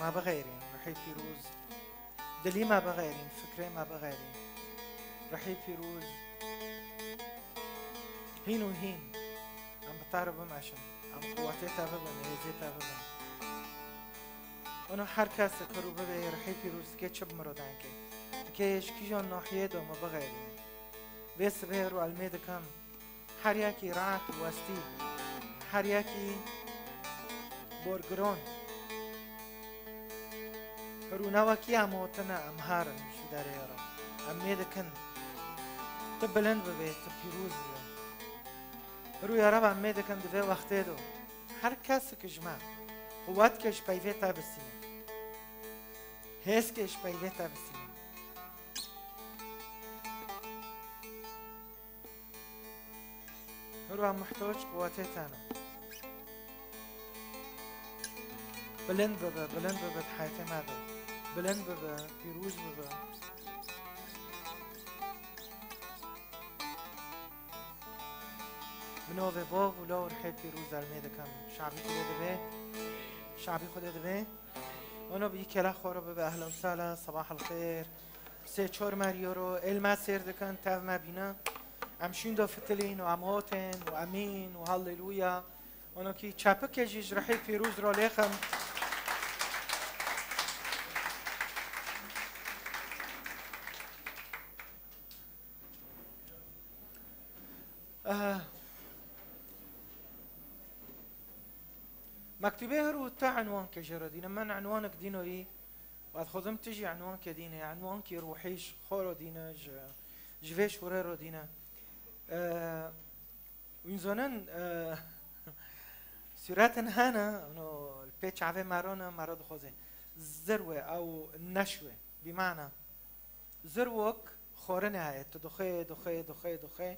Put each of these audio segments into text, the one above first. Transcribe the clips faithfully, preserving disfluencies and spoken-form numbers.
Me bixeyrîn, Ruhê Pîroz. Dilî me bixeyrîn, fikrê me bixeyrîn. Ruhê Pîroz. Hîn û hîn. Em bi te re bimeşin. Em quwetê te bibin, hêzê te bibin. Ono her kes kir û bibê Ruhê Pîroz dikê çi bi miro dengê. Dikê ji kîjan nahiyê de me bixeyrîn. Vê sibê ro elmê dikim. Her yekî rahat û westî, her yekî borgiron. Rûne wekî em hotine, em herin ji derê re. Em mê dikin. Tu bilind bibê, tu pîroz bibê. Rû ya Reb em mê dikin di vê wextê de. Her kesik ji me quwet ke ji peyvê te bisîne. Hêz ke ji peyvê te bisîne. Hiro em muhtoc quwetê te ne. Bilind bibe, bilind bibe di heyetê me de. Bilind bibe, pîroz bibe. Bi navê Bav û Lal û Rihê Pîroz elmê dikim. Şabî Xwedê dibe. Şabî Xwedê dibe. Ono bi kela xwe re bibe ehla û sala, sabah el xêr. Sê çor merî ro, êl me sêr dikin, tev me bîne. Em şûnda fitilîn û em hotên û emîn û halleluya. Onokî çepikê jî ji Rihê Pîroz re lêxin. Eh, mektûbê her û te enwankê jê re dîne. Min enwanek dîno yî. Ez xwezim tu jî enwankê dîne. Enwankî ruhî ji xwe re dîne, ji, ji vê şûrê re dîne. Eh, Wîn zonin, e, sûretin hene, no, li pê çavê me re ne, me re dixwaze. Zirwe ew neşwe. Bîmana, zirwok xorine heye. Tu dixwe, dixwe, dixwe, dixwe.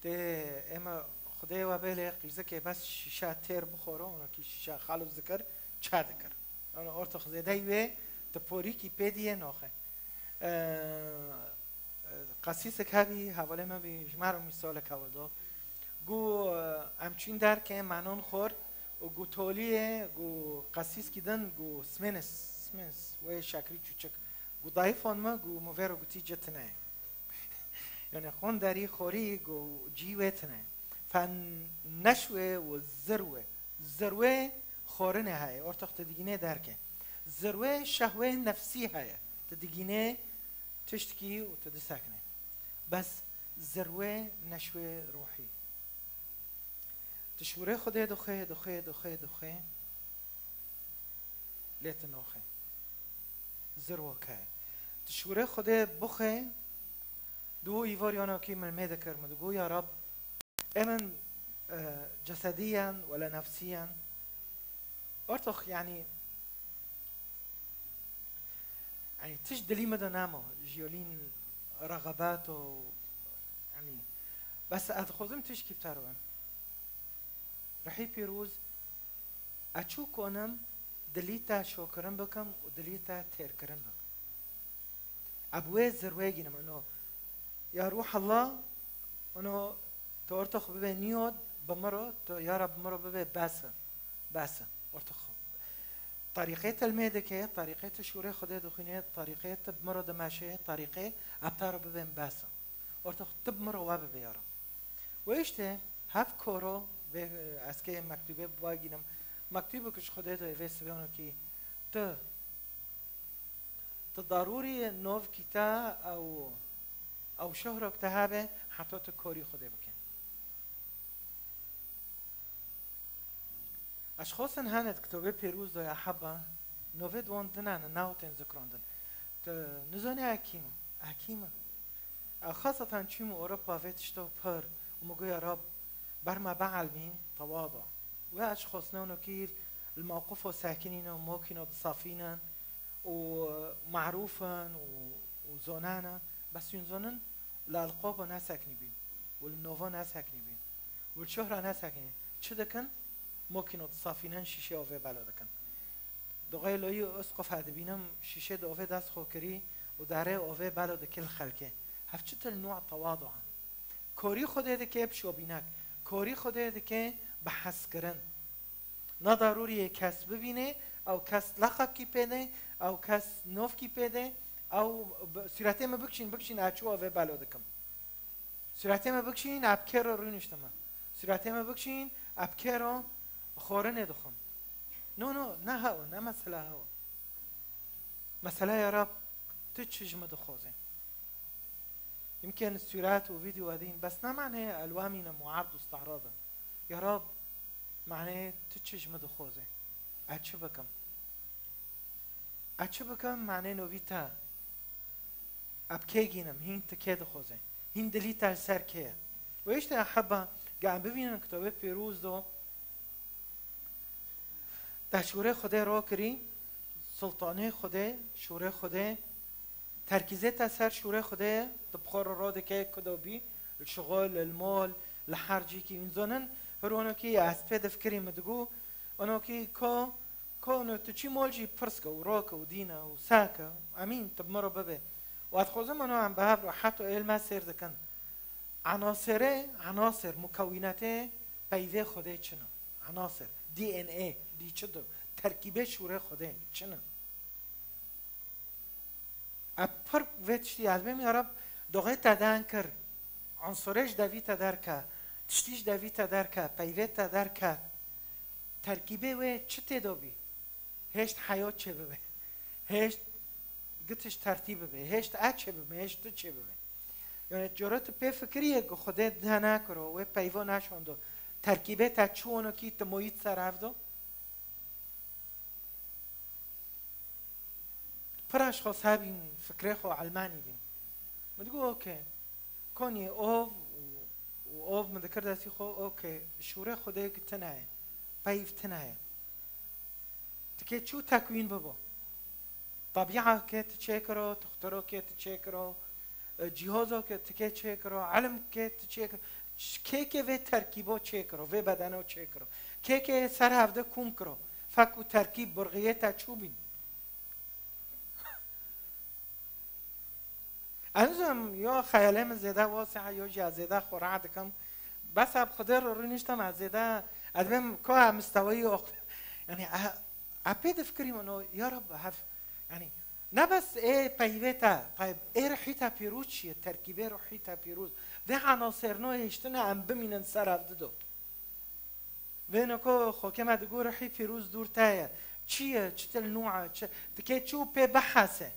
Tê ême Xwedê we bêlê qîzikê bes şîşa têr bixore, onokî şîşa xalûz dikir, çe dikir. Yanî ortox zêdey wê, tu porîkî pê diyê noxe. E, Qasîsek hebî, hevalê me bî, ji me re mîsalek hewl do. Gu, e, em çûn derkê, me non xwar û gu toliyê, gu qasîskî din, gu smenis, smenis, wê şekrî çûçik. Gu dayifan me, gu min vê re gotî, ci tine ye. Yanî xon derî xorî, gu cî wê tine ye. Fe neşwe û zirwe. Zirwe xorine heye, ortox tu digînê derkê. Zirwe şehwê nefsî heye. Tu digînê tiştkî û tu disekine. Bes zirwê neşwê ruhî. Tu şûrê Xwedê dixwê, dixwê, dixwê, dixwê. Lê tu noxê. Zirwok heye. Tu şûrê Xwedê bixwê, di wî îvaryanokî min mê dikir, min digot, ya Rab, ê min, e, cesediyen wela nefsiyen. Ortox, yanî, Yanî, tişt dilî min de nema, jiyolîn rexebet û, yanî, bes ez dixwazim tiştkî bi te re bim. Rihî pîroz, ez çû konim dilî te şokirin bikim û dilî te têrkirin bikim. Ez bi wê zirwê gînim, ino, ya Ruh Allah, ino, Tu ortox bibe niyod, bi min re, tu ya Rab bi min re bibe bes e. Bes e. Ortox. Tarîqê te li me dike, tarîqê te şûrê Xwedê dixwîne, tarîqê te bi min re dimeşe, tarîqê eb te re bibên bes e. Ortox tu bi min re we bibe ya Rab. Wê işte hev koro vê, ez kê mektûbê bi we gînim. Mektûbek ji Xwedê de vê sibêno kî tu Tu darûrî novkî te ew, ew şohrok te hebe heta tu korî Xwedê bike. Ez xwestin hene di kitobê pêrûz de ya heba, novê di wan dinane, navtên zikrandin. Tu nizanî ez kî me, ez kî me. Ew xaseten çûm Ewropa vê tişto pir û min got, ya Rab, ber me bielmîn tewadu. Wê ez xwestin wekî li mewqifo sekinîne û mokîno disafînin û marûfin û, û zonane, bes yûn zonin li elqabo neseknîbîn û li novo neseknîbîn û li şohra neseknîbîn. Çi dikin? Mokîno disafînin, şîşê ovê belo dikin. Doxê loyî usqof ez dibînim, şîşê di ovê dest xwe kirî û derê ovê belo dikî li xelkê. Hev çi til nû tewadu e. Korî Xwedê dike bi şobînek. Korî Xwedê dike bi hezkirin. Na darûrî yê kes bibînê, ew kes leqebkî pê de, ew kes novkî pê de, ew bi-, sûretê min bikişîn, bikişîn, ez çû vê belo dikim. Sûretê min bikişîn, ez bi kê re rûniştime. Sûretê min bikişîn, ez bi kê re xwarinê dixwim. No, no, ne hew, ne mesela hew. Mesela ya Rab, tu çi ji min dixwaze? Yimkin sûret û vîdeo edîn, bes ne manê elwamîne muard û stehra bin. Ya Rab, manê tu çi ji min dixwaze? Ez çi bikim? Ez çi bikim? Manê novî te. Ez bi kê gînim? Hîn tu kê dixwaze? Hîn dilî te li ser kê ye? Û işte heba, ge em bibînin kitabê pîroz do, te şûrê Xwedê ro kirî, sultanê Xwedê, şûrê Xwedê, terkîzê te ser şûrê Xwedê ye, tu bi xwe re ro dikê ku do bî, li şixul, li mol, li her cîkî. Hûn zonin, hir wano kî ez pê difikirî min digo, wano kî ko, ko no tu çî mol jî pirs ke û ro ke û dîne û sake, emîn tu bi min re bibe. Û ez dixwazim wano em bi hev re heto êl me sêr dikin. Enasirê, enasir, mukewînetê peyvê Xwedê çi ne? Enasir, D N A, dî çi do? Terkîbê şûrê Xwedê çi ne? Ez pir vê tiştî ez bêm ya Rab, doxê te dan kir, unsurê ji devî te derke, tiştî ji devî te derke, peyvê te derke, terkîbê wê çi tê de bî? Hêşt heyo çê bibe. Hêşt gitiş tertîb bibe. Hêşt e çê bibe. Hêşt tu çê bibe. Yani cara tu pê fikirî ye ku Xwedê te nekiro, wê peyvo neşondo. Terkîbê te çi wano kî tu moyî ser ev do? Pir eşxas hebîn, fikrê xwe elmanî bîn. Min digot, okey. Konî ov û, û ov min dikir destî xwe, okey. Şûrê Xwedê ki tune ye. Peyv tune ye. Tikê çû tekwîn bibo. Tabiya kê tu çêkiro, tuxtiro kê tu çêkiro, e, cîhozo kê tu kê çêkiro, ilim kê tu çêkiro. Ç-, kê kê vê terkîbo çêkiro, vê bedeno çêkiro. Kê kê ser hevde kûm kiro. Fek û terkîb burxiyê te çû bîn. Ez nizam, yo xeyalê min zêde wasi'a, yo jî ez zêde xwe rahat dikim. Bes ez bi Xwedê re rûniştim, ez zêde, ez dibêm ka misteweyî ox-, yani, e, ez pê difikirîm, no, ya Rab, hev, yani, ne bes ê peyvê te, tayb, ê ruhî te pîroz çi ye, terkîbê ruhî te pîroz. Vê enasirno hêştine em bimînin ser ev dido. Vê niko xokê me digo ruhî pîroz dûr te ye. Çi ye, çi til nû e, çi, dikê çi û pê bihese.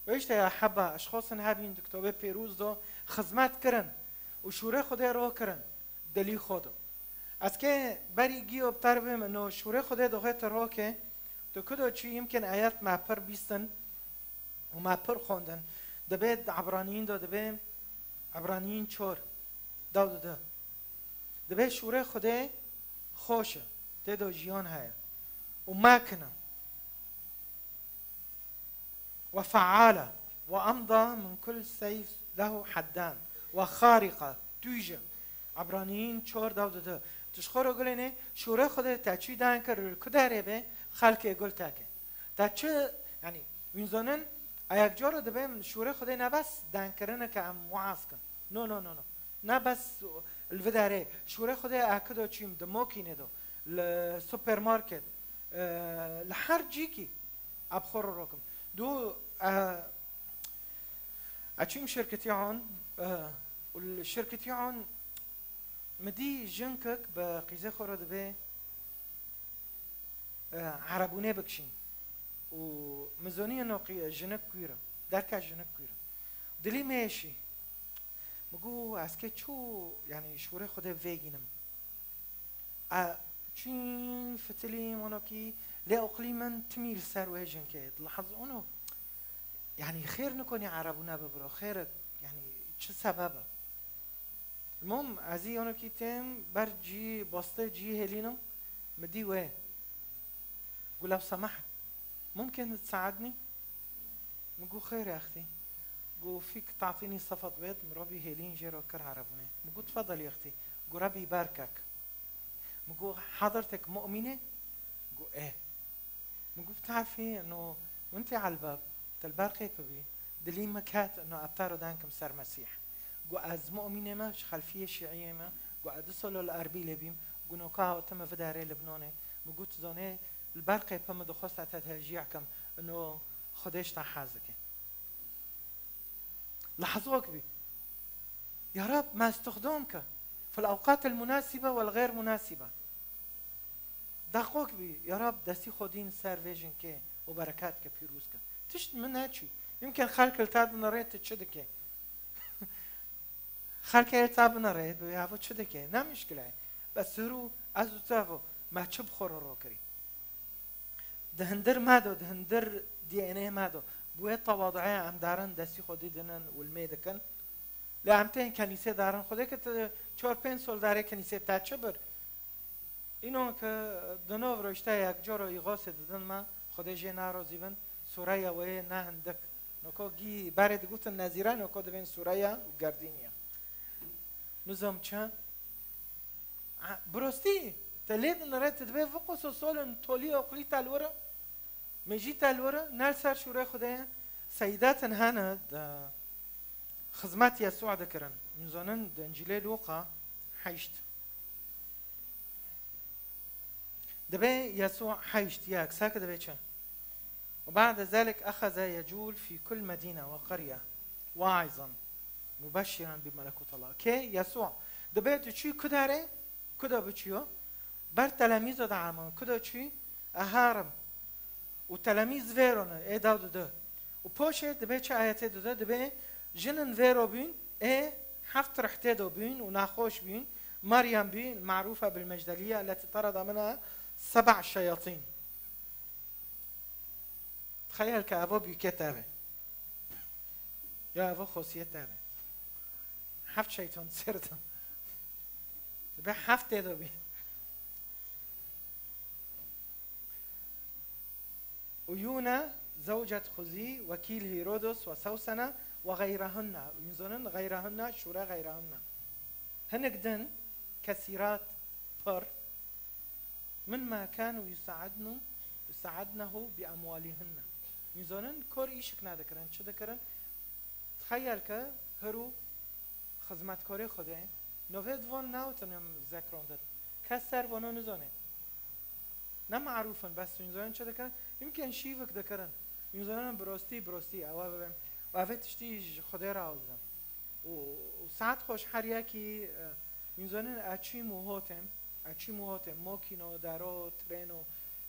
Û işte ya heba, eşxosin hebîn di kitobê pîroz do xizmet kirin û şûrê Xwedê ro kirin, dilî xwe do. Ez kê berî giyo bi te re bêm, no şûrê Xwedê doxê tu ro ke, tu kudo çi yimkin ayet me pir bîstin û me pir xwendin. Dibê di Ebraniyîn do dibê, Ebraniyîn çor, dew di du. Dibê şûrê Xwedê xweş e, tê de jiyan heye û mekin e. Ve feale ve emda min kul seyf lehu heddan ve xarîqa, tûj e. Ebraniyîn çor dew di du. Tu ji xwe re gulênê, şûrê Xwedê te çî dan kir, li ku derê be, xelkê gul te ke. Te çi, yani, hûn zanin, a yek cara dibê şûrê Xwedê ne bes dan kirine ke em weaz kin. No, no, no, no. Ne bes li vê derê. Şûrê Xwedê e kudo çîm, di mokînê do, li supermarket, e, li her cîkî e bi xwe re rokim. Du, e, e çîm şirketiyan, e, û li şirketiyan min dî jinkek bi qîzê xwe re dibê, e, erebûnê bikişîn. Û min zonî ino qî-, jinik kwîr e. Derke jinik kwîr e. Dilî me êşî. Min got, ez kê çû, yani, şûrê Xwedê vêgînim. E, çîn fitilî, monokî, lê oqlî min timî li ser wê jinkê. Dilahaz ono, yani, xêr nikonî erebûne bibiro, xêr, yani, çi sebeb e? Mom, ez î onokî têm ber cî, bastê cî hêlînim, mi dî wê. Gu lew semehek, mumkin tsaednî? Mi gu xêr e extî. Gu fîk tatînî sefet wêt, mi robî hêlîn jê ro kir erebûnê. Mi gu tfedel extî. Gu rebî berkek. Mi gu hadirtek mu'mîn e? Gu ê. Min got, "Tarfî, no, min tê elbab, til berqê pibî, dilî min ket, no, ebtaro dankim ser Mesîh." Got, "Ez mu'mînê me, ji xelfiyê şîiyê me, got, ez du solo li Erbîlê bîm, Gunoka hawte min vidarê Libnonê, min got, "Zonê, li ber qêpe min dixwesta te tevcîh kim, ino Xwedê ji te hez dike." Lehzok bî. Ya Rab, me istixdam ke. Fil awqat el munasibe wel xeyr munasibe. Deqok bî, ya Rab, destî xwe dîn ser vê jinkê û bereket ke, pîroz ke. Tişt min neçû. Yimkin xelk li te dinirê, tu çi dikê? Xelkê li te binirê, bi ya çi dikê? Ne mişkile ye. Bes hir û ez û te vo, me çi bi xwe re ro kirî? Di hundir me do, di hundir D N A me do. Bi wê tewaduê em darin destî xwe dî dinin û li mê dikin. Lê em tên kenîsê darin. Xwedê ke tu çar pênc sol darê kenîsê te çi bir? Înon ke di nov rojte yek coro îxosê didin me, Xwedê jê narozî bin, sûreya wê ne hindik. Noko gî berê digotin nezîre, noko dibên sûreya û gerdîniya. Nizam çi? A, bi rostî, te lê dinire, tu dibê viqoso solin tolî oqlî te li wir e, mêjî te li wir e, ne li ser şûrê Xwedê ye. Seydatin hene, de, xizmet Yesû dikirin. Nizanin di Încîlê Lûqa heşt. Dibê Yesû heşt yek, seke dibê çi? وبعد ذلك أخذ يجول في كل مدينة وقرية واعظا مبشرا بملكوت الله. Kê? Yesû. Dibê tu çû ku derê? Ku de biçûyo? Ber telemîzo de amon. Ku de çû? Eharim. Û telemîz vêro ne, ê daw dide. Û poşê dibê çi ayetê dide? Dibê jinin vêro bûn, ê heft rihtê do bûn û naxoş bûn. Meryem bû, معروفة بالمجدلية التي طرد منها سبع شياطين. Txeyel ke evo bûkê te be. Ya evo xosiyê te be. Heft şeytan ser de. Dibe heft tê de bî. Uyûne zewcet Xuzî, wekîl Hîrodos ve Sewsene ve xeyrehunne. Hûn zonin xeyrehunne, şûre xeyrehunne. Hinek din kesîrat pir. Min ma kanu yusaidnu, yusaidnehu bi amwalihinne. Hûn zonin kor îşik nedikirin, çi dikirin? Txeyel ke hir û xizmetkarê Xwedê, novê di van newtin em zekrandin. Kes ser vano nizane. Ne marûf in, bes hûn zonin çi dikirin? Yimkin şîvik dikirin. Hûn zonin bi rostî, bi rostî ewa bibin. Û evê tiştî ji Xwedê re hewldin. Û, û saet xweş her yekî, e, hûn zonin eçîm û hotêm, eçîm û hotêm, mokîno, dero, trêno,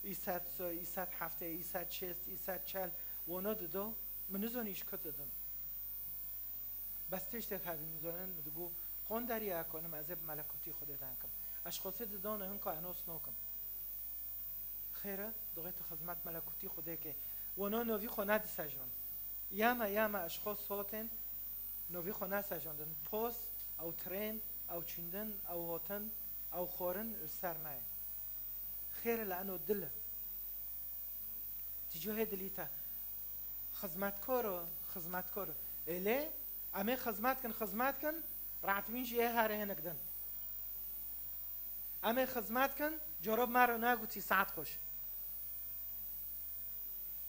îset, îset heftê, îset şêst, îset çel, wono dido, min nizonî ji ku didin. Bes tiştek hebî, min zonin, min digo, qon derya konim, ez ê bi melekûtî Xwedê deng kim. Ez ji xosê didone hin ku eno snokim. Xêr e, dixê tu xizmet melekûtî Xwedê ke. Wono novî xwe nedisejnon. Ya me, ya me, ez ji xwe sotên, novî xwe nesejondin. Pos, ew trên, ew çûndin, ew hotin, ew xorin li ser me ye. Xêr e, li eno dil e. Ti cihê dilî te. Xizmetkor o, xizmetkor o. Ê lê, em ê xizmet kin, xizmet kin, rehetbîn jî ê herê hinek din. Em ê xizmet kin, corob me re negotî saet xweş.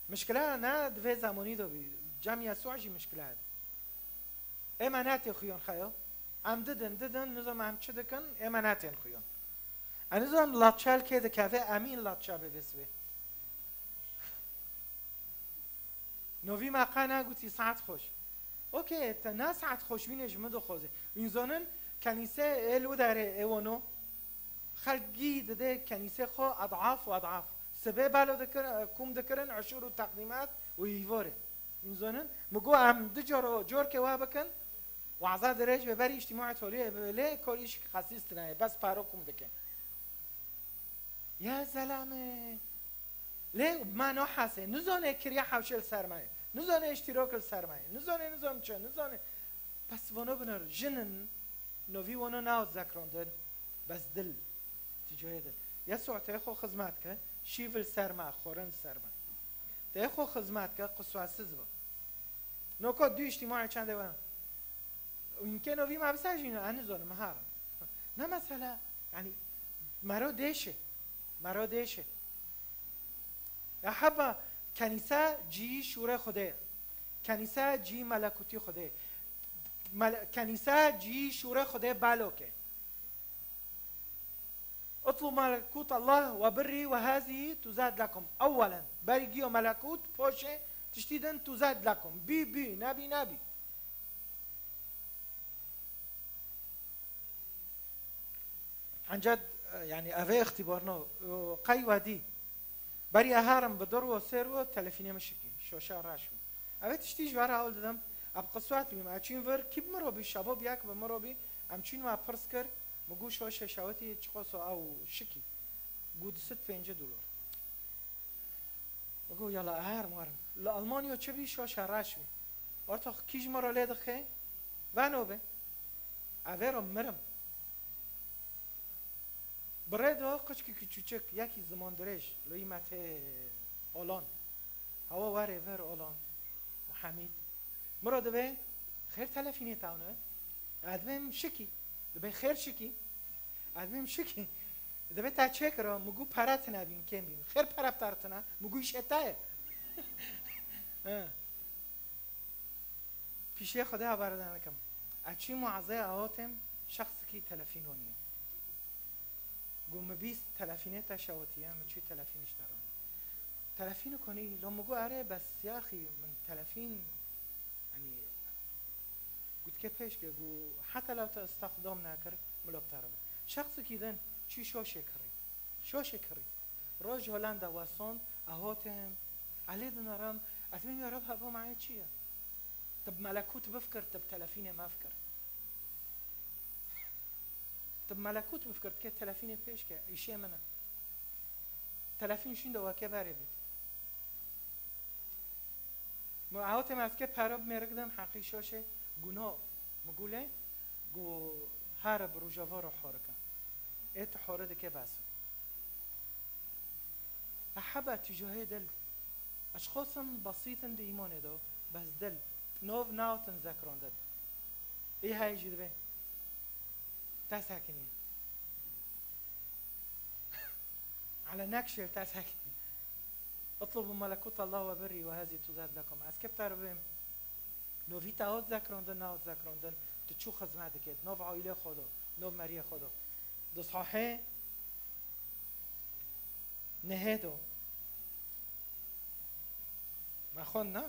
Mişkile ne di vê zemanî de bî. Cem Yesû jî mişkile hebî. Ê me netê xuyon xeyo. Em didin, didin, nizam em çi dikin, ê me netên xuyon. Ez nizam latçel kê dikeve, emîn latça bê vê sibê. Novî me qe negotî saet xweş. Okey, te ne saet xweş bîne ji min dixwaze. Hûn zonin kenîse ê li derê ê wono. Xelk gî dide kenîsê xwe edaf û edaf. Sibê balo dikir, kom dikirin, eşûr û teqdîmat û îvorê. Hûn zonin, min got, em du cor, corkê we bikin, waza dirêj be, berî îctîmaê toliyê be, lê kor îşik xesîs tine ye, bes paro kom dikin. Ya zelame. Lê ma no hesê, nizone kiriya hewşê li ser me ye. Nizone îştîrok li ser me ye. Nizone nizom çi, nizone. Bes vono binir, jinin, novî wono nao zekrondin, bes dil. Ticoyê dil. Yesû tê xwe xizmet ke, şîv li ser me, xorin li ser me. Tê xwe xizmet ke, qiswesiz be. Noko du îctîmaê çendê we. Û hinkê novî me bisejîne, ez nizonim, me harim. Ne mesele, yanî, mero dêşe. Mero dêşe. Ya heba, kenîse cî şûrê Xwedê ye. Kenîse cî melekûtî Xwedê ye. Mele-, kenîse cî şûrê Xwedê baloke. اطلبوا ملكوت الله وبره وهذه تزاد لكم. أولا، berî giyo melekût, poşê tiştî din, tuzad lekum. Bî, bî, nebî, nebî. Ancak, e, yani, ev ê îxtîbarna, e, qey wedî. Berî eharim bi dur û sêr û telefînê min şikî. Şoşa reş bû. Ev ê tiştî ji we re hewl didim. Ev qiswet bîm. Ev çîn vir, kî bi min re bî, şebo biya ki bi min re bî. Em çîn me pirs kir. Min got, "Şoşe şewitî çiqas o?" Ew şikî. Got, "Du sed pêncî dolar." Min got, "Yala, eharim warim." Li Almanya çi bî, şoşa reş bî. Ortax kî ji min re lê dixe? Vano be. Ev ê re mirim. Bi rê de qiçkî kiçûçik, yekî ziman dirêj, li wî me tê Olan. Hewa warê vir Olan. Muhamîd. Min re dibe, "Xêr telefînê te ne?" Ez dibêm şikî. Dibe, "Xêr şikî." Ez dibêm şikî. Dibe, "Te çê kira?" Min got, "Pere tine bîn, kêm bîn." "Xêr pere bi te re tine?" Min got, "Îşê te ye." He. Pîşê Xwedê hebare danikim. Ez çî muazeyê ahotêm, şexsikî telefîn oniye. Got, "Min bîst telefînê te şewitiye, min çû telefîn ji te re." Telefîn konî, lo min got, "Erê, bes yaxî min telefîn, yanî, got ke pêş ke, got, heta law te îstexdam nekir, min lo bi te re be." Şexsikî din çû şoşê kirî. Şoşê kirî. Roj Holanda wesand, ez hatim, ez lê dinarim, ez dibêm ya Reb heva mane çi ye? Tu bi melekût bifikir, tu bi telefînê mefikir. Tu bi melekût bifikir, tu kê telefînê pêş ke, îşê min e. Telefîn şîn de weke berê bî. Min awtê me ez kê pere bi mêrik din heqî şoşê, got, "No." Min got, "Lê?" Got, "Here bi rojava re horikin. Ê tu hore dike bes." Hebe tijahê dil. Eşxosin besîtin di îmanê de, bes dil. Nov nahatin zekrandin. Ê heyî jî dibe. Te sekiniye. Ala nekşel te sekiniye. اطلبوا ملكوت الله وبره وهذه تزاد لكم. Ez kê bi te re bêm. Novî te hat zekrandin, nehat zekrandin. Tu çû xizmet dikê. Nov aîlê xwe de, nov meriyê xwe de. Di sahê nehê de. Me xwend na?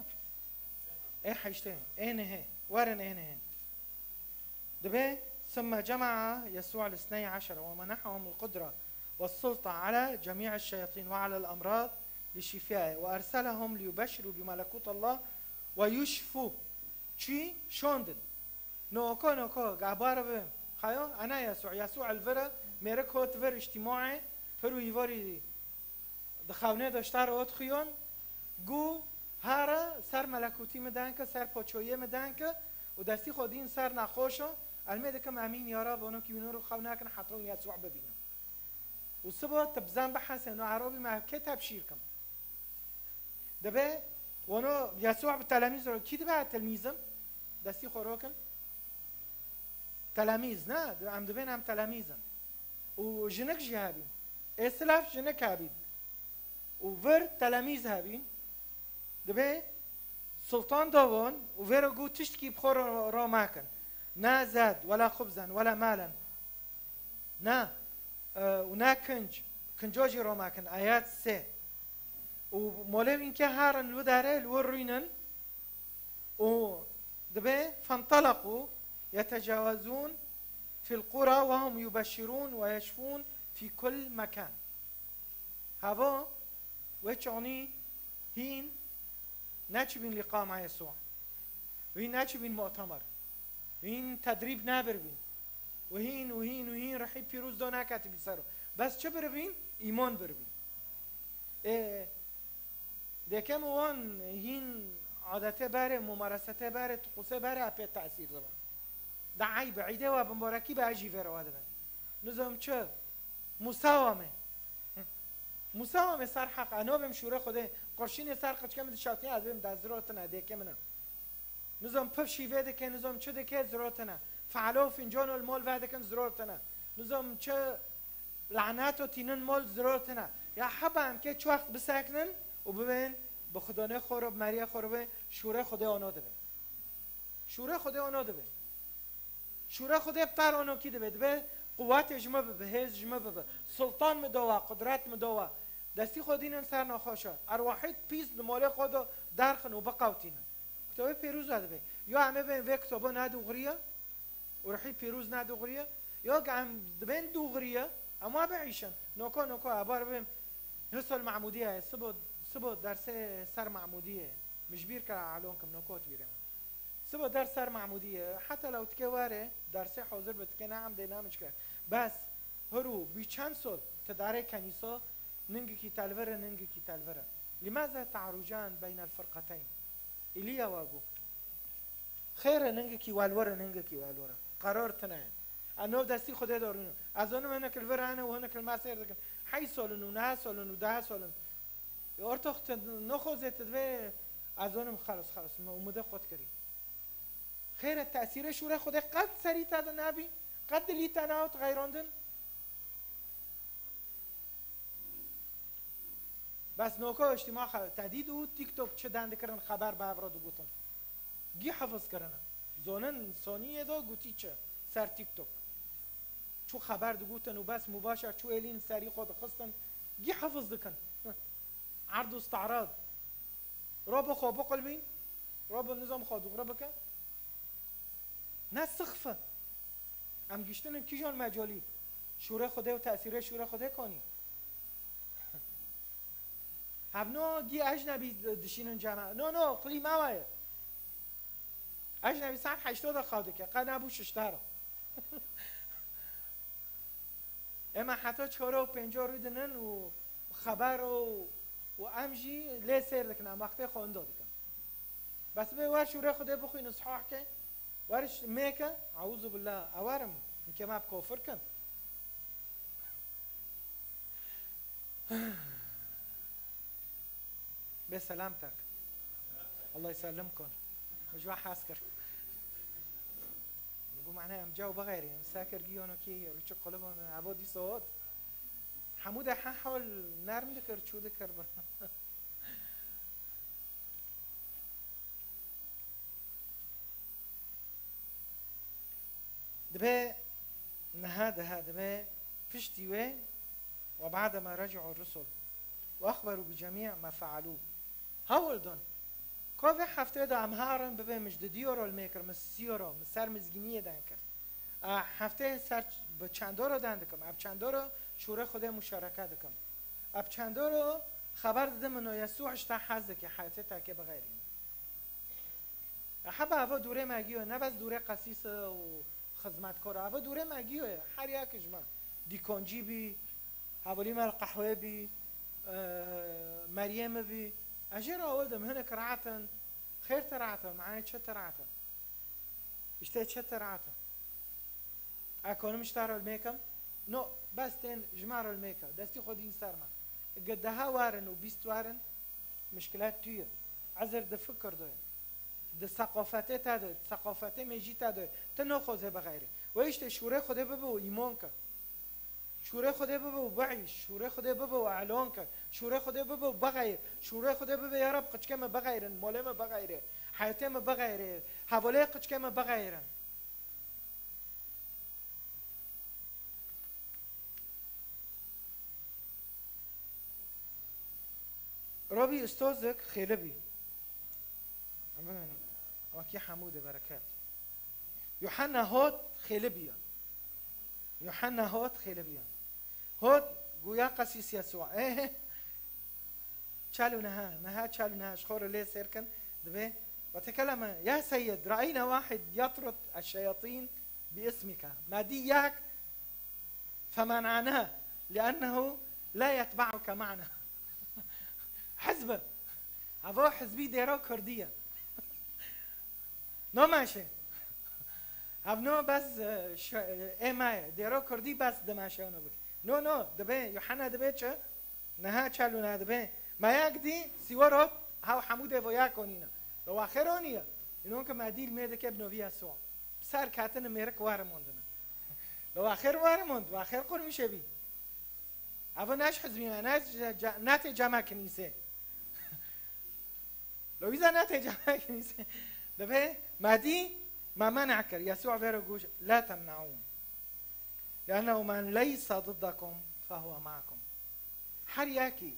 Ê heştê, ê nehê. Werin ê nehê. Dibe, ثم جمع يسوع الاثني عشر ومنحهم القدرة والسلطة على جميع الشياطين وعلى الأمراض لشفائها وأرسلهم ليبشروا بملكوت الله ويشفوا. Çi? Şondin. Noko, noko, gabar bim. Xayo, ana Yesû, Yesû el vira, mêrik hot vir îctîmaê, hir û îvarî di xewnê de ji te re ot xiyon, gu, hara ser melekûtî min denke, ser poçoyê min denke, û destî xwe dîn ser nexweşo, elmê dikim, emîn ya Rab, ono kî wî nûr xew nakin heta wî Yesû bibînim. Û sibo tu bizan bihese, no erobî me kê tebşîr kim. Dibe, wano Yesû bi telemîz ro, kî dibe tilmîzim? Destî xwe rokin. Telemîz, ne? Em dibên em telemîzin. Û jinik jî hebîn. Ê silaf jinik hebîn. Û vir telemîz hebîn. Dibe, sultan davon û vêro got tiştkî bi xwe ro, ro mekin. Ne zed, wela xubzen, wela malen. Ne, e, û ne kinc, kinco jî ro mekin, ayet sê. Û molê wînkê herin li wî derê, li wir rûynin û dibe, فانطلقوا يتجولون في القرى وهم يبشرون ويشفون في كل مكان. Heva wê çonî hîn neçibîn lîqa me Yesû. Hîn neçibîn mu'temer. Hîn tedrîb nebiribîn. Û hîn, û hîn, û hîn rihî pîroz do neketibî ser o. Bes çi biribîn? Îman biribîn. Ê, dekem wan hîn adetê berê, mumaresetê berê, tuqusê berê epê tesîr dibin. Da eyb, îdê we bimbarekî be, ez jî vêre we dibim. Nizam çi? Musawame. Musawame ser heq, ez nabêm şûrê Xwedê, qurşînê ser qiçke min dişewtiye, ez bêm de zirotine, dêkê min e. Nizam piv şîvê dike, nizam çi dike, zirotine. Fealo û fincano li mal vedikin, zirotine. Nizam çi laneto tînin mal, zirotine. Ya heba em kê çi wext bisekinin û bibên bi Xwedonê xwe re, bi meriyê xwe re be, şûrê Xwedê ono dibe. Şûrê Xwedê ono dibe. Şûrê Xwedê bi te re ono kî dibe? Dibe Quwetê ji min bibe, hêz ji min bibe. Sultan min dowa, qudret min dowa. Destî xwe dînin ser nexweşa. Erwahî pîs di molê xwe de derxin û biqewtînin. Kitêbê Pîroz ve dibe. Ya em ê bên vê kitaba ne dûxiriye û ruhî pîroz ne dûxiriye, ya ki em dibên dûxiriye, em wa biîşin. Noko, noko, ebar bêm. Hisol Mahmûdiye, sibo, sibo dersê ser Mahmûdiye. Min ji bîr kir, alon kim, noko tu bîrê min. Sibo ders ser Mahmûdiye. Heta lewtikê were, dersê hazir bi tikê ne em dê ne min çikir. Bes, hiru, bî çend sol, ti darê kenîso, ningikî telvire, ningikî telvire. Limeze ta'rucan beynel firqeteyn? Îliya wa gu. Xêr e, ningikî welwere, ningikî welwere. Qerar tine ye. Ez nov destî Xwedê dorînim. Ez zonim hinek li vir hene û hinek li me sêr dikin. Heyş sol in û neh sol in û deh sol in. Ortox tu nexwazê tu divê ez zonim xelos, xelos. Me umûdê qut kirî. Xêr e, tesîrê şûrê Xwedê qet serî te de nebî, qet dilî te nehot xeyrandin. Bes noko îctîma xe-, tedîd û TikTok çi den dikirin, xeber bi hev re digotin. Gî hefiz kirine. Zonin soniyê de gotî çi ser TikTok. Çû xeber digotin û bes, mubaşer çû êlîn serî xwe dixistin. Gî hefiz dikin. Erd û starad. Rabo xwe biqilbîn. Rabo nizam xwe dûre bike. Ne sixf e. Em giştinin kîjan mecolî? Şûrê Xwedê û tesîrê şûrê Xwedê konî. Hevno gî ecnebî dişînin cema. No, no, qilî me waye. Ecnebî saet heşto de xew dike. Qe nebû şiştara. Ema heta çar û pênc rûdinin û xeber û, û em jî lê sêr dikin, em wextê xwe indo dikin. Bes bê wer şûrê Xwedê bixwînin, sihah ke, wer ş-, mêke, euzu billah, ewarim, hinkê me bi kofir kin. Bê selam tek. Allah ysellimkum. Ji we hez kir. Min got, mane em caw bixeyrî, em sekir giyono kî, rûçik qulibon, ebo dî soğut. Hemû de he hol nerm dikir, çû dikir bir. Dibe niha, diha dibe piştî wê, "Ve ba'dema reci'u rusul ve ahberu bi cemî ma fealû." Hewl din. Ka vê heftê de em herin bibê min ji didî euro li mêkir, min sî euro, min ser mizgîniyê den kir. A heftê ser ç-, bi çend euro den dikim. Ev çend euro şûrê Xwedê muşereke dikim. Ev çend euro xeber didim min o Yesû hişta hez dike, heyetê tekê bixeyrî. Heba eva dûrê me giyo, ne bes dûrê qesîs û xizmetkar. Eva dûrê me giyo ye. Her yek ji me. Dîkoncî bî, hevalî me li qehwê bî, e, meriyê min bî. Ez jê re ewil dim, hinek rahat in. Xêr te rahat e, manê çi te rahat e? Îşte çi te rahat e? Ez kanim ji te re li mêkim? No, bes tên ji me re li mêke. Destî xwe dîn ser me. Ge deha werin û bîst werin, mişkilet tu ye. Ezir di fikir de ye. Di seqafetê te de, di seqafetê mêjî te de ye. Tu naxwazê bixeyrî. Wê îşte şûrê Xwedê bibe û îman ke. Şûrê Xwedê bibe û biîş. Şûrê Xwedê bibe û elon ke. Şûrê Xwedê bibe û bixeyr. Şûrê Xwedê bibe, ya Reb, qiçkê me bixeyrin, molê me bixeyre, heyetê me bixeyre, hevalê qiçkê me bixeyrin. Robî Ustozik xêli bî. Wekî hemû de bereket. Yuhanna hot xêli bîya. Yuhanna hot xêli bîya. Hot guya qesîs Yesû. Eh, çel û neha, meha çel û neha ji xwe re lê sêr kin, dibê, "Ve tekeleme, ya Seyyid, re'eyna wahid yatrud eşşeyatîn bi ismike." Me dî yek femen'anah, li'ennehu la yetbe'uke ma'na. Hizb e. Heva hizbî dêra kurdî ye. Nameşe. Ev no bes, e, ş-, e, ê me ye. Dêro kurdî bes dimeşe ono bik. No, no, dibe, Yuhanna dibe çi? Niha çel û niha dibe. Me yek dî, sîwar hot, hew hemû dêvo ya konîne. Lo wa xêr oniye. Înon ke me dî li mêr dike bi novî Yesûa. Ser ketine mêrik were mondine. Lo wa xêr were mond, wa xêr qurmîşe bî. Evo ne ji hizbî me, ne ce-, ce-, ne tê cema kinîsê. Lo wîza ne tê cema kinîsê. Dibê, me dî, me men'a kir. Yesû vê re goş, "La temna'ûn." لأنه من ليس ضدكم فهو معكم. Her yekî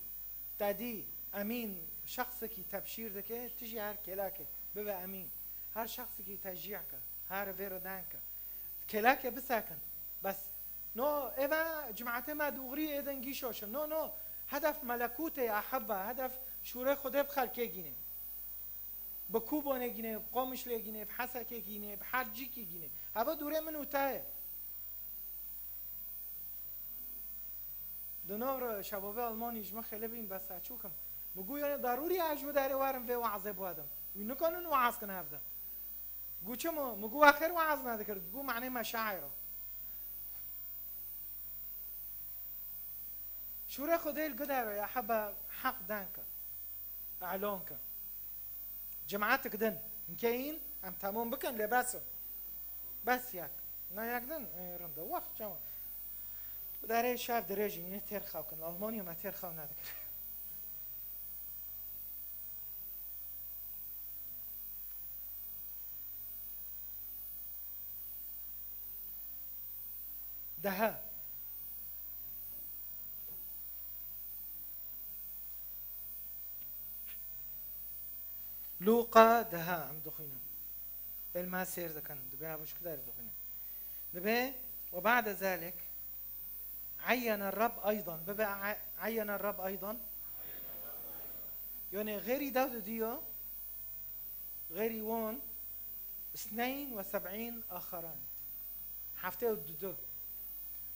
te dî emîn şexsekî tebşîr dike, tu jî her kêlekê bibe emîn. Her şexsekî teşcî ke, her vê re deng ke. Kêlekê bisekin. Bes no, ê me, cemaetê me dûxrî ê dengî şoşin. No, no. Hedef melekûtê ya hebbe, hedef şûrê Xwedê bi xelkê gînê. Bi Kûbonê gînê, bi Qomişlê gînê, bi Hesekê gînê, bi her cîkî gînê. Heva dûrê min û te ye. Di nav re şebabê Almanî ji min xêlê bîn, bes ez çûkim. Mi got, yanî darûrî ye ez ji wê derê werim vê wazê biwedim. Wî nikanin waz kin hevdin. Got, çima? Mi got, we xêr waz nedikir. Got, manê me şaîr e. Şûrê Xwedê li gudere ya hebe heq denke. Elon ke. Cemaetik din. Hinkeyîn em temam bikin lê bes e. Bes yek. Na yek din, e, rind e. Wext çawa? Bi derê şev dirêjî, yine têr xew kin. Almanya me têr xew nedikir. Dehe. Lûqa dehe em dixwînin. Êl me sêr dikin. Dibê ev ji ku derê dixwînin. Dibê, وبعد ذلك عين الرب أيضا. Bibe a-, عين الرب أيضا. Yanî xêrî dew didiyo. Xêrî wan, اثنين وسبعين آخرين. Heftê û du.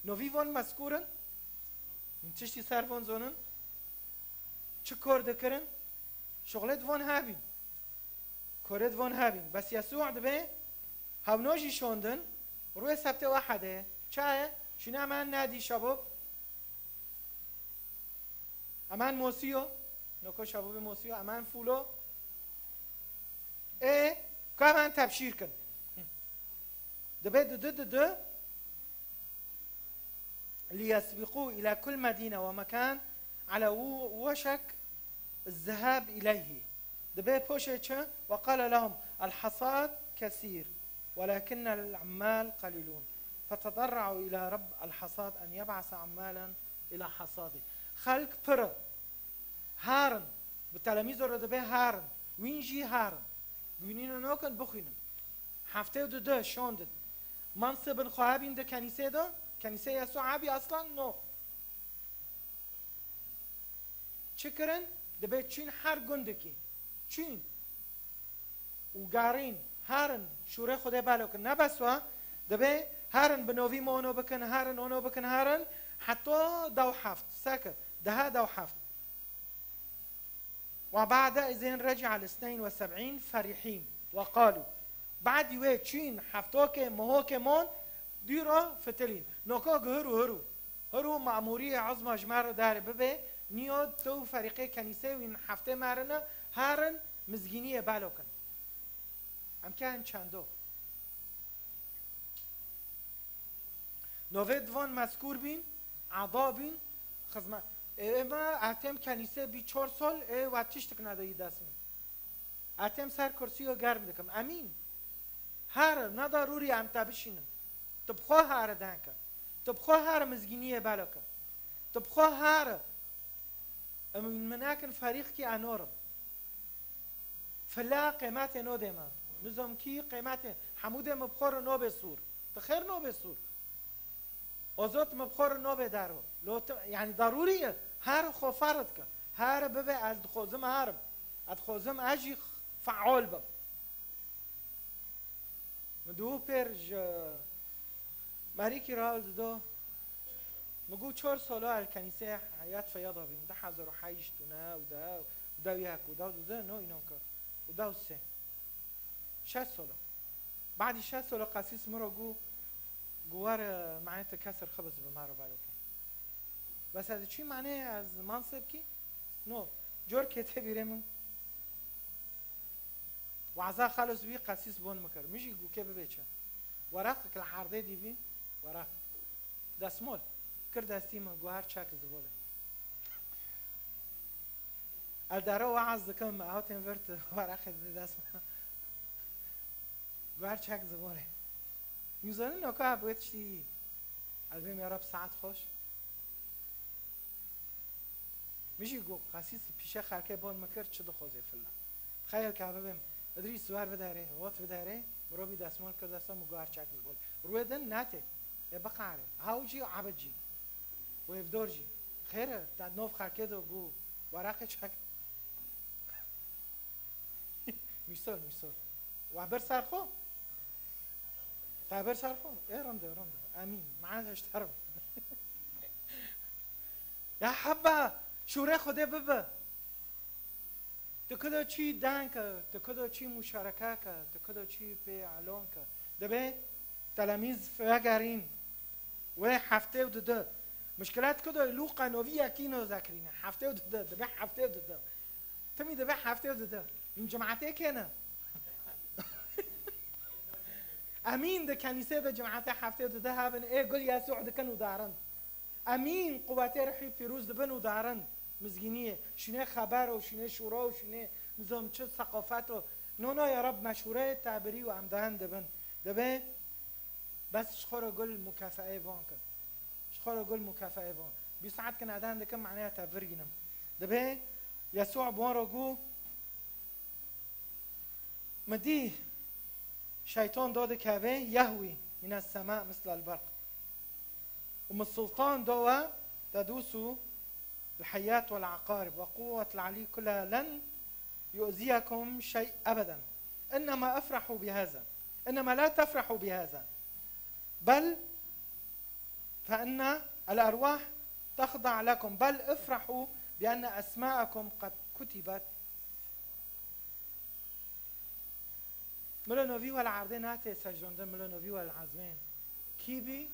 Novî van mezkûr in? Min tiştî ser van zonin? Çi kor dikirin? Şuxlê di van hebîn. Korê di van hebîn. Bes Yesû dibê, hewno jî şondin, rûyê sebtê wehedê. Çaye? Şûne emen nedî şebab. Emen mosiyo. Noko şebabê mosiyo. Emen fûlo. Ê, ka emen tebşîr kin. Hı. Dibê di du, di du. ليسبقوا إلى كل مدينة ومكان على و-، وشك الذهاب إليه. Dibê poşê çi? وقال لهم الحصاد كثير ولكن العمال قليلون فتضرعوا إلى رب الحصاد أن يبعث عمالا إلى حصاده. Xelk pir e. Herin. Bi telemîzo re dibê herin. Wîn jî herin. Gwînîne nokin bixwînin. Heftê û du şondin. Mansibin xwe hebîn di kenîsê de. Kenîsê Yesû hebî aslan no. Çi kirin? Dibê çûn her gundikî. Çûn. Û garîn, herin, şûrê Xwedê belo kin. Ne bes wa, dibê herin bi novî me ono bikin, herin, ono bikin, herin, heta dew heft, seke, dehe dew heft. وبعد إذن رجع الاثنين والسبعين فرحين وقالوا. Badî wê çûn heftokê, mehokê mon, dû re fitilîn. Noko gi hir û hir û. Hir û mamûriyê ezma ji me re dere bibe, niyo tu û ferîqê kenîsê wîn heftê merine, herin mizgîniyê belo kin. Em kehin çendo. Novê di van mezkûr bîn, eda bîn, xizmet. Ê, ê me, etêm kenîsê bî çar sal, ê, we tiştik nedayî dest min. Etêm ser kursiyo germ dikim. Emîn. Here, ne darûrî em te bişînin. Tu bi xwe here denke. Tu bi xwe here mizgîniyê belo ke. Tu bi xwe here. Em min nekin ferîqkî enorim. Fila qêmetê nodê me. Nizam kî qêmetê. Hemû dê min bi xwe re nobê sûr. Tu xêr nobê sûr. Ozot min bi xwe re nobê derve. Lo tu, yanî darûrî ye. Her xwe ferz ke. Her bibe ez dixwazim herim. Ez dixwazim ez jî feal bim. Min dû pêr ji merîkî re hewldido. Min got çar sala el kenîsê Heyat Feyada bîm. Du hezar û heşt û neh û deh û deh û yek û deh û du, no, înan ke. Û deh û sê. Şeş sala. Badî şeş sala qesîs min re got, got were, e, mane te kesir xibis bi me re belo ke. Bes ez çi mane ez manseb kî? No. Cor kete bîrê min. Waza xelos bî qesîs bon min kir. Min jî got ke bibe çi. Weraqek li erdê dî bî. Weraq. Desmol. Kir destî min, got her çek zivolê. El dero weaz dikim, ew tên vir tu weraqê dide dest min. Got her çek zivolê. Min zanin noka bi wê tiştî yî. Elbê me Reb saet xweş. Min jî got, qasî pîşe xelkê bon min kir, çi dixwazê filla. Xeyr ka bibêm, Idrîs wer biderê, hot biderê, mirovî destmal kir desta min got her çek bibol. Rûyê din netê, ê biqarê. Haw jî, abid jî. Û hevdor jî. Xêr e, te nov xelkê de got, weraqê çek. Mîsal, mîsal. Wa bir ser xwe? Te bir ser xwe? Ê, rind e, rind e. Emîn. Mane heşter. Ya heba, şûrê Xwedê bibe. Tu kido çî den ke, tu kido çî muşareke ke, tu kido çî pê elon ke. Dibê telemîz vegerîn. Wê heftê û dudu. Mişkilet ku do Lûqa novî yekî noze kirîne. Heftê û dudu, dibe heftê û dudu. Timî dibe heftê û dudu. Hîn cimatê kêne. Emîn di kenîsê de cimatê heftê û dudu hebin. Ê gul Yesû dikin û darin. Emîn quwetê Rihî Pîrûz dibin û darin. Mizgîniyê. Şûnê xeber û şûnê şûra û şûnê nizam çi seqafet û. No, no, ya Reb meşhûrê te birî û em dahin dibin. Dibe Bes ji xwe re gul mukafeyê van kin. Ji xwe re gul mukafeyê van. Bî saet kin eden dikim, maneya te virgînim. Dibê Yesû bi wan re got, Min dî şeytan do dikeve, yehwî mîne sema mislel berq. Û min sultan do we tedûsû الحيات والعقارب وقوة العلي كلها لن يؤذيكم شيء أبدا. إنما افرحوا بهذا. إنما لا تفرحوا بهذا. بل فإن الأرواح تخضع لكم. بل افرحوا بأن أسماءكم قد كتبت Milo novî wel erdê nate secdondin, milo novî wel ezmên. Kî bî?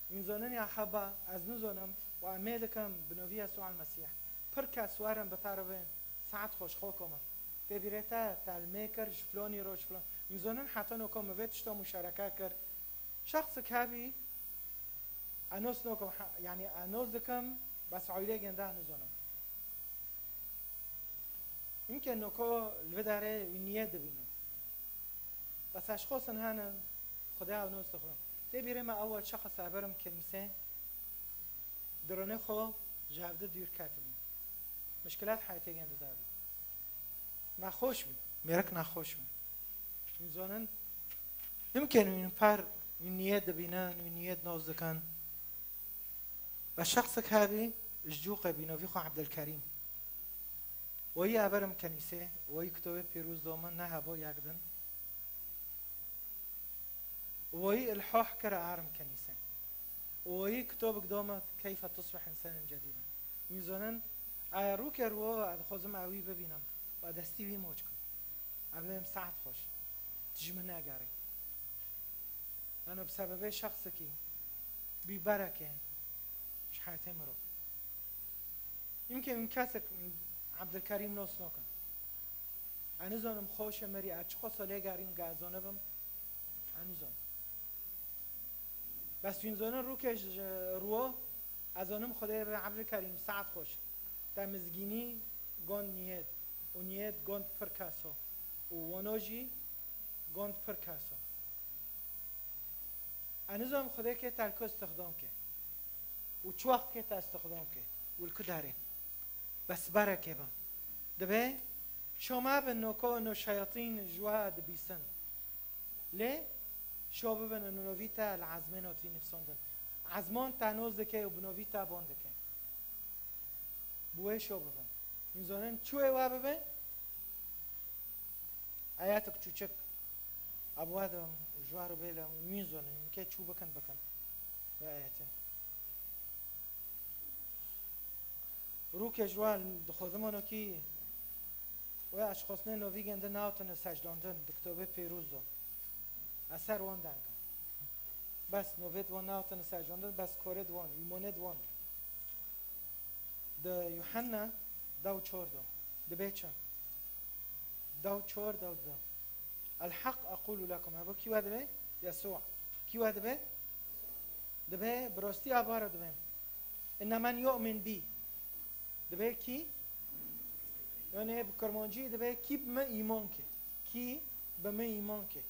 Min zonin ya heba, ez nizonim, û em ê dikim bi novî Yesû el Mesîh. Pir kes werin bi te re bên, saet xweş xo koma. Tê bîrê te, te li mê kir ji filonî roj filan. Min zonin heta noko min vê tişta muşereke kir. Şexsik hebî, ez nos nokim, ha, yanî ez nos dikim, bes aîlê gênde ez nizonim. Mimkên noko li vê derê wî niyet dibînin. Bes eşxosin hene, Xwedê ew nos dixwin. Tê bîrê me ewel şexs eberim kenîsê, dironê xwe ji hevdi dûr ketibî. Mişkilat heyetê gêndi dabî. Nexweş bû. Mêrik nexweş bû. Wî zonin, mimkên wî nifar, wî niyet dibînin, wî niyet nos dikin. Ve şexsek hebî ji cûqê bî, novî xwe Ebdilkerîm. Weyî eberim kenîsê, weyî kitobê pîrûz do min, ne hebo yek din. Weyî ilhah kir erim kenîsê. Weyî kitobek do min, Keyfe tusbih însanen cedîden. Wî zonin, eya rûkê rû, ez dixwazim ewî bibînim. Ve destî wî moç kim. Em ê em saet xweş. Tu ji min negerî. Yanî bi sebebê şexsekî bî bereke ji heyetê mirov. Yimkê min kesek Ebdilkerîm nos nokin. Ez nizonim xweşe mirî, ez çiqo solê gerîm ge ez zonibim. Ez nizonim. Bes wîn zonin rûkê ji rûo, ez zonim Xwedê bi Ebdilkerîm saet xweş. Te mizgînî gond niyet û niyet gond pir keso û wono jî gond pir keso. Ez nizonim Xwedê kê te li ku istixdam ke û çi wext kê te istixdam ke û li ku derê. Bes berekê bim. Dibe şoma bin noko no şeyatîn ji we dibîsin. Lê şo bibin û novî te li ezmên otî nivsandin. Ezman te noz dike û bi novî te bon dike. Bi wê şo bibin. Hûn zonin çi wê we bibe? Ayetek çûçik. Abwa de ji we re bêle, hûn zonin, hûn kê çû bikin, bikin. Ve ayetê. Rûkê ji we dixwazim onokî wê eşxosnê novî gêndi newtine secdondin di kitobê pêrûz de. Ez ser wan deng im. Bes novêt wan newtine secdondin, bes korêt wan, îmonêt wan. Di Yuhanna dew çor de. Dibê çi? Dew çor, dew du. El-haq ekulu lekum. Evo kî we dibe? Yesû. Kî we dibe? Dibe, bi rastî ava re dibe. Inne men yu'min bî. Dibe kî? Yanî bi kirmancî dibe kî bi min îman ke. Kî bi min îman ke.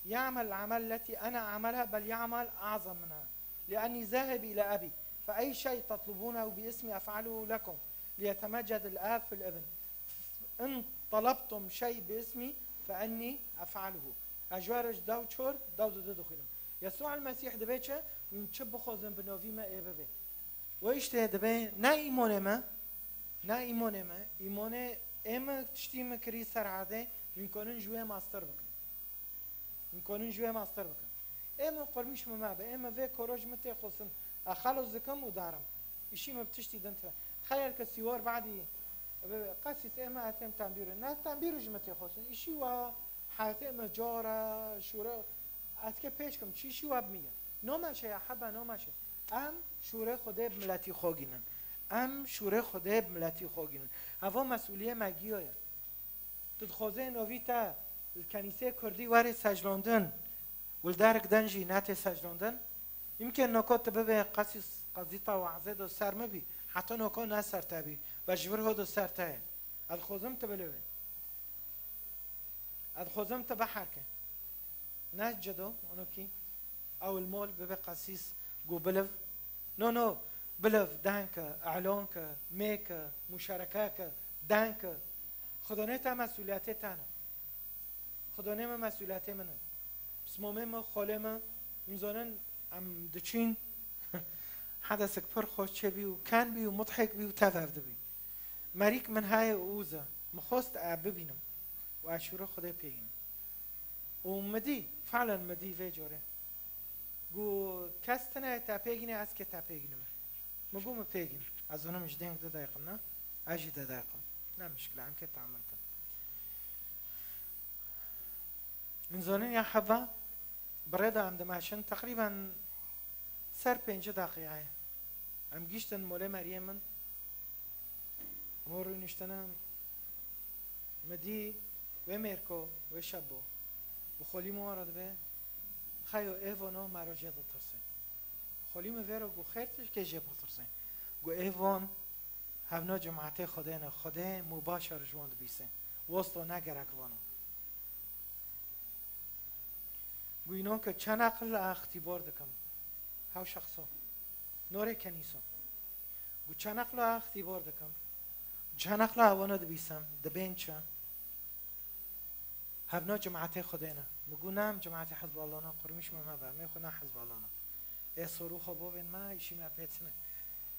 Ya'mel amel leti ene amelha bel ya'mel azam minha. لأني ذاهب إلى أبي، فأي شيء تطلبونه باسمي أفعله لكم، ليتمجد الآب في الابن. إن طلبتم شيء باسمي فإني أفعله. Ez ji we re ji dew çor, dew dudu dixwînim. Yesûa El-Mesîh dibê çi? Hûn çi bixwazin bi novî me ê bibe. We îşte dibê ne îmonê me, ne îmonê me, îmonê ê me tiştî me kirî ser erdê, hûn konin ji wê master bikin. Hûn konin ji wê master bikin. Ê min qurmîş min me be, ê min vê koro ji min tê xwestin. Ez xelos dikim û darim. Îşî min bi tiştî din tire. Xeyr ke sîwar badî, be, qesîs ê min ez têm tembîrê. Ne tembîrê ji min tê xwestin. Îşî wa heyetê min cara, şûre, ez ke pêş kim, çî şî wa bi min ye. Nomeşe ya heba nomeşe. Em şûrê Xwedê bi miletî xwe gînin. Em şûrê Xwedê bi miletî xwe gînin. Evo mesûliyê me giyo ye. Tu dixwazê novî te li kenîsê kurdî werê seclandin û li derik din jî netê seclandin? Îmkên noko tu bibê qesîs qezîta wazê do ser min bî. Heta noko ne ser te bî. Be ji vir ho do ser te ye. Ez dixwazim tu bilivê. Ez dixwazim tu biherke. Ne cido, onokî. Ew li mol bibe qesîs, gu biliv. No, no, biliv, denke, elanke, mêke, muşerekeke, denke. Xwedonê te mesûliyetê te ne. Xwedonê me mesûliyetê min in. Pismamê me, xolê me, hûn zanin em diçîn. Hedesek pir xweş çêbî û ken bî û mudhek bî û tev ev dibî. Merîk min heye û uza. Min xwest e bibînim. Û ez şûrê Xwedê pê gînim. Û min dî, felen min dî vê corê. Gu kes tine te pê gîne, ez kê te pê gînime. Min gu min pê gîn. Ez zanim ji deng de dayiqim ne. Ez jî de dayiqim. Ne mişkile, em kê teamil kin. Min zanin ya heba, bi rê de em dimeşin, teqrîben ser pêncî deqîqe ye. Em gîştin molê meriyê min. Hûn rûniştine, min dî wê mêrko, wê şebo. Bi xolî min wan re dibe, xeyo ê vano me re jê ditirse. Xolî min vê re got, xêr tişkê jê bitirsê. Got, ê van hevna cemaetê Xwedê ne, Xwedê mûbaşer ji wan dibîse. Wasta ne gerek vano. Got, înan ke çend eqil ixtîbar dikim. Hew şexso. Norê kenîso. Got, çend eqla ixtîbar dikim. Çend eqla wana dibîsim, dibên çi? Hevna cemaetê Xwedê ne. Min got, ne, em cemaetê Hizballah ne, qurmîş me mebe, em ê xwe ne Hizballah ne. Ê sorû xwe bovên me, îşî me pê tine.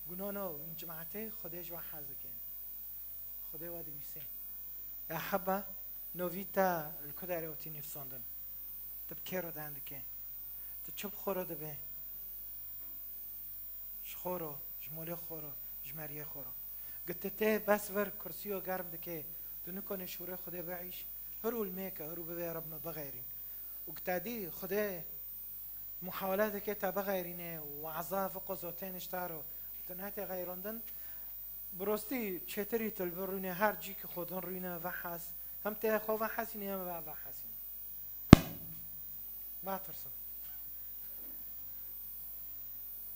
Got, no, no, em cemaetê Xwedê ji we hez dike. Xwedê we dibîsê. Ya heba, novî te li ku derê hatî nivîsandin? Tu bi kê re deng dikê? Tu çi bi xwe re dibê? Ji xwe re, ji molê xwe re, ji meriyê xwe re. Gi tu tê bes vir kursiyo germ dikê, tu nikonê şûrê Xwedê biîş, hir û li mêke, hir û bibê Reb min bixeyrîn. Û gi te dî Xwedê muhawele dike te bixeyrînê, û eza fiqo zotên ji te re, tu netê xeyrandin, bi rostî çêtirî tu li vir rûnê, her cî ki xwe din rûne vehes, hem tê xwe vehesînê, hem ve vehesînê. Natirsin.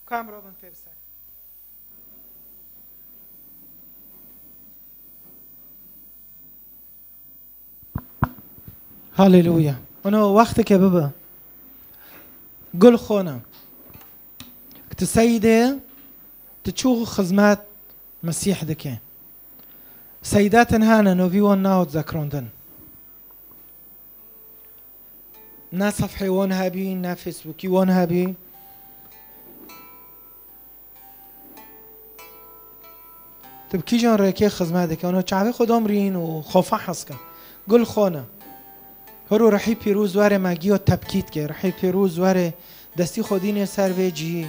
Ka em robin pê bi ser. Haleluya. Ono wexteke bibe. Gul xona. Tu seyîdê, tu çû xizmet Mesîh dike. Seyda tenha ne, novî wan nahot zekrandin. Ne sefhê wan hebî, ne Facebookî wan hebî. Tu bi kîjan rêkê xizmet dike? Ono çavê xwe domrîn û xwe fehes ke. Gul xwe ne. Hiro rihî pîroz were me giyo tepkît ke. Rihî pîroz were destî xwe dînê ser vê cihî.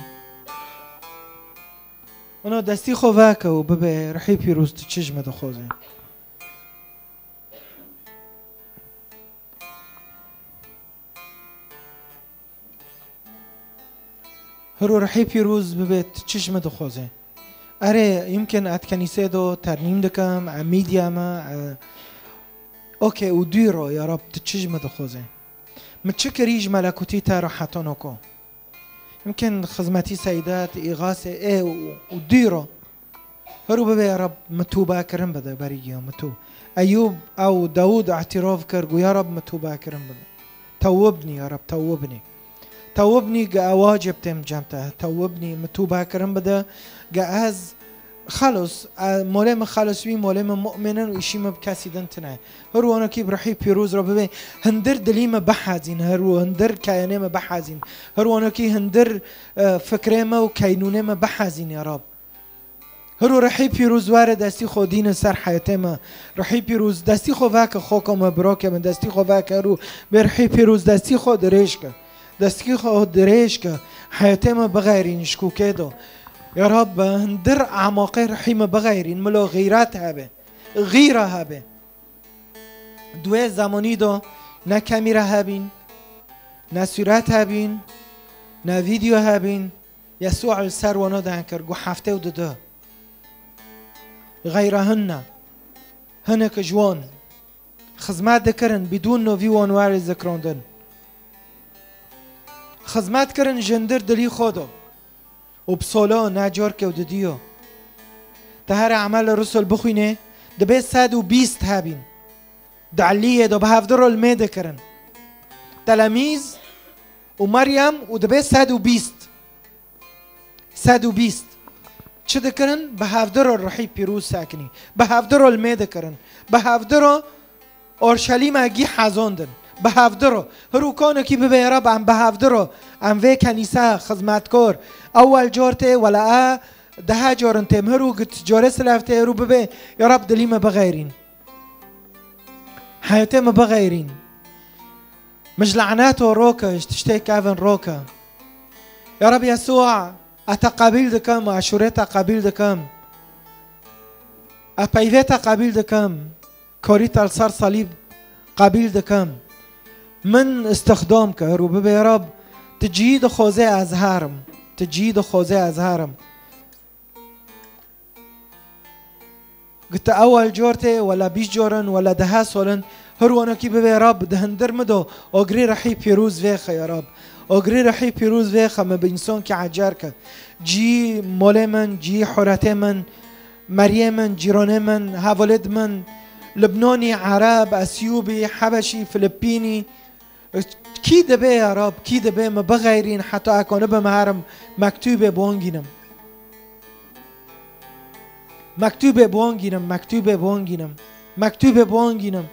Ono destî xwe veke û bibe, rihî pîroz, tu çi ji me dixwaze? Hiro rihî pîroz bibe, tu çi ji me dixwaze? Erê, yimkin ez kenîsê do ternîm dikim, ez mîdya me, e, okey, û dû ro, ya Rab, tu çi ji me dixwaze? Min çi kirî ji melekûtî te re heta noko? Yimkin xizmetî seyda, tu îxasê ê û, û dû ro. Hiro bibe ya Rab, min tûbe kirin bide, berî giya min tû. Eyûb ew Dawûd îtîraf kir, got, ya Rab, min tûbe kirin bide. Tewwib nî, ya Rab, tewwib nî. Tewibnî ge ew wacib têm cem te. Tewibnî, min tûba kirin bide, ge ez xelos, e, molê min xelos wî, molê min mu'min in û îşî min bi kesî din tine. Her wanokî bi rihî pîroz re bibê, hindir dilî min bihezîn, her û hindir keyenê min bihezîn. Her wanokî hindir, e, fikrê min û keynûnê min bihezîn, ya Rab. Hiro rihî pîroz were destî xwe dîne ser heyetê me. Rihî pîroz destî xwe veke xoka me, birokê min, destî xwe veke hiro bê rihî pîroz destî xwe dirêj ke. Destî xwe dirêj ke. Heyetê me bixeyrîn ji kûkê do. Ya Rab, bi hindir amaqê rihî me bixeyrîn. Milo xîret hebe. Xîra hebe. Duê zemanî do ne kamîra hebîn, ne sûret hebîn, ne vîdeo hebîn. Yesû li ser wana dan kir, got, heftê û dudu. Xeyra hinne. Hinek ji wan xizmet dikirin, bidûn novî wan were zikrandin. Xizmet kirin ji hindir dilî xwe do. Û bi solo ne carke û didiyo. Te here Emelê Rusul bixwînê, dibê sed û bîst hebîn. Di Eliyê do bi hevdiro li mê dikirin. Telemîz û Meryem û dibê sed û bîst. Sed û bîst. Çi dikirin? Bi hevdiro rihî pîroz sekinî. Bi hevdiro li mê dikirin. Bi hevdiro Orşelîma gî hezondin. Bi hevdiro. Hiro konekî bibe ya Rab, em bi hevdiro. Em vê kenîsa xizmetkor. Ewel cor tê, wela a daha corin têm. Hiro git corê silav tê, hiro bibe ya Rab dilî me bixeyrîn. Heyetê me bixeyrîn. Min ji laneto roke, ji tiştê kevin roke. Ya Rab Yesûa, a te qebîl dikim, a şûrê te qebîl dikim. A peyvê te qebîl dikim. Korî te li ser salîb qebîl dikim. Min istixdam ke, hiro bibe ya Rab, ti cihî dixwaze ez herim. Ti cihî dixwaze ez herim. Gite ewel cor tê, wela bîst corin, wela deha solin, hir wanokî bibe Rab, di hindir min do, ogirî rihî pîroz vêxe ya Rab. Ogirî rihî pîroz vêxe, min bi însankî ecer ke. Cî molê min, cî huretê min, meriyê min, cîranê min, hevalêd min, Libnanî, Ereb, Esiyûbî, Hebeşî, Filipînî, Kî dibe ya Rab, kî dibe min bixeyrîn heta ekane bim herim mektûbê bongînim. Mektûbê bongînim, mektûbê bongînim. Mektûbê bongînim.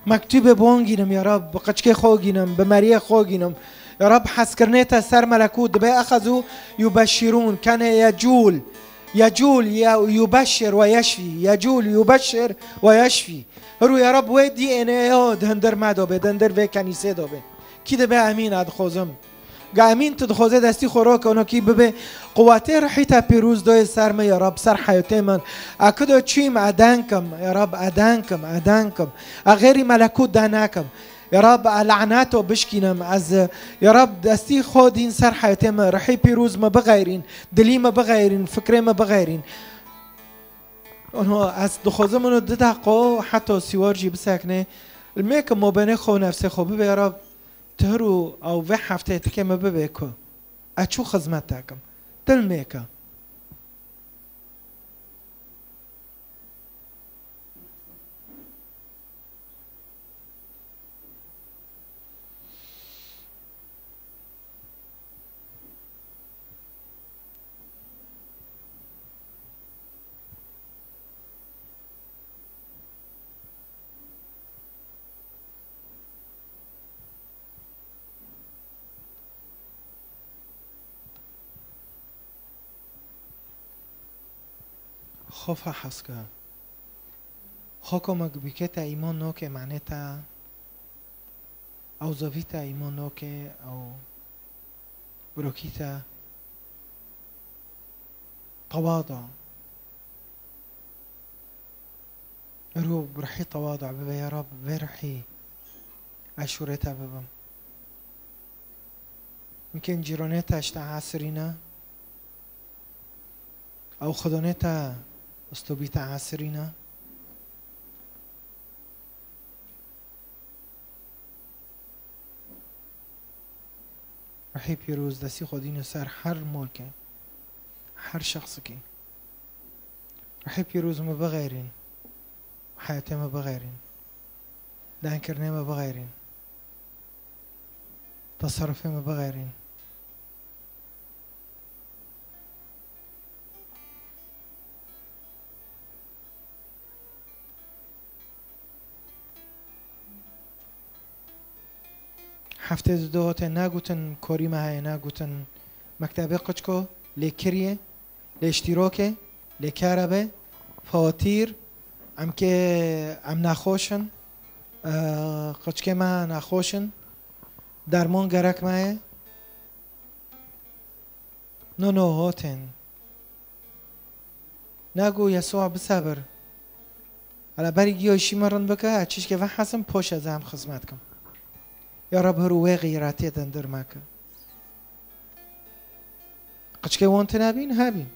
Mektûbê bongînim ya Rab, bi qiçkê xwe gînim, bi meriyê xwe gînim. Ya Rab, hezkirinê te ser melekût dibe exezû yubeşşîrûn, kene yecûl. Yecûl ye-, yubeşşir we yeşfî. Yecûl yubeşşir we yeşfî. Hiro ya Rab wê D N A ya di hindir me de be, di hindir vê kenîsê de be. Kî dibe emîn, ez dixwazim. Ga emîn tu dixwaze destî xwe roke, ono kî bibe quwetê rihî te pîroz doyê ser me ya Rab, ser heyatê min. A kido çîm, a denkim, ya Rab, a denkim, a denkim. A xêrî melekût de nekim. Ya Rab, a laneto bişkînim, ez, ya Rab, destî xwe dîn ser heyatê min, rihî pîroz me bixeyrîn, dilî me bixeyrîn, fikrê me bixeyrîn. Onho ez dixwazim û du deqo heta sîwar jî bisekne. Li mêke mobenê xwe û nefsê xwe bibe ya Rab, tu hir û ew vê hefteyê tikê me bibe ku ez çû xizmet te kim. Dil mêke. Xofa heske. Xoko me bikete îman noke mane te. Ew zavî te îman noke, ew birokî te. Tewada. Ero bi rihî tewada bibe, ya Rab, vê rihî ez şûrê te bibim. Mimkên cîranê te ji te esirîne. Ew xwedonê te, stobî te esirîne. Rihî pîroz destî xwe dîne ser her molkê, her şexsikî. Rihî pîroz me bixeyrîn, heyatê me bixeyrîn, denkirinê me bixeyrîn, teserufê me bixeyrîn. Heftê di du hotên nagotin korî me heye, nagotin mektebê qiçko, lê kiriyê, lê ştîrokê, lê kerebe, fawatîr, em kê em nexweş in, e, qiçkê me nexweş in, dermon gerek me ye. No, no, hotên. Nago Yesûa bisebir. Ela berî giyo îşî me rind bike, ez çişkê vehesim, poş ez em xizmet kim. Ya Rab, hiro wê xeyratiyê dindir me ke. Qiçkê wan tine bîn, hebîn.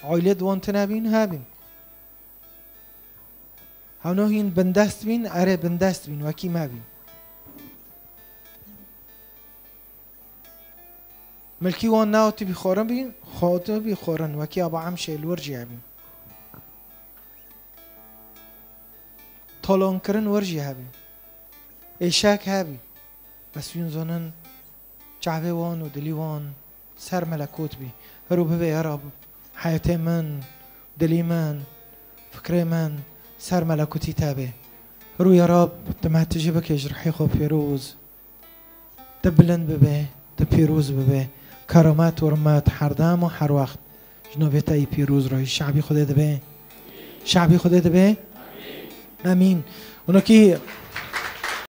Aîlê di wan tine bîn, hebîn. Hewno hîn bindest bîn, erê bindest bîn, wekî me bîn. Milkî wan newtî bî xorin bîn, xotî bî xorin, wekî aba em şêl wir jî hebîn. Tolonkirin wir jî hebî. Êşek hebî. Bes wîn zonin çavê wan û dilî wan ser melekot bî. Hiro bibe ya Rab, heyetê min, dilî min, fikrê min ser melekotî te be. Hiro ya Rab, tu me tijî bike ji rihê xwe pêroz. Tu bilind bibe, tu pîroz bibe. Keramet û hurmet herdem û her wext ji navê te yî pîroz re. Şabî Xwedê dibe. Şabî Xwedê dibe. Emîn. Onokî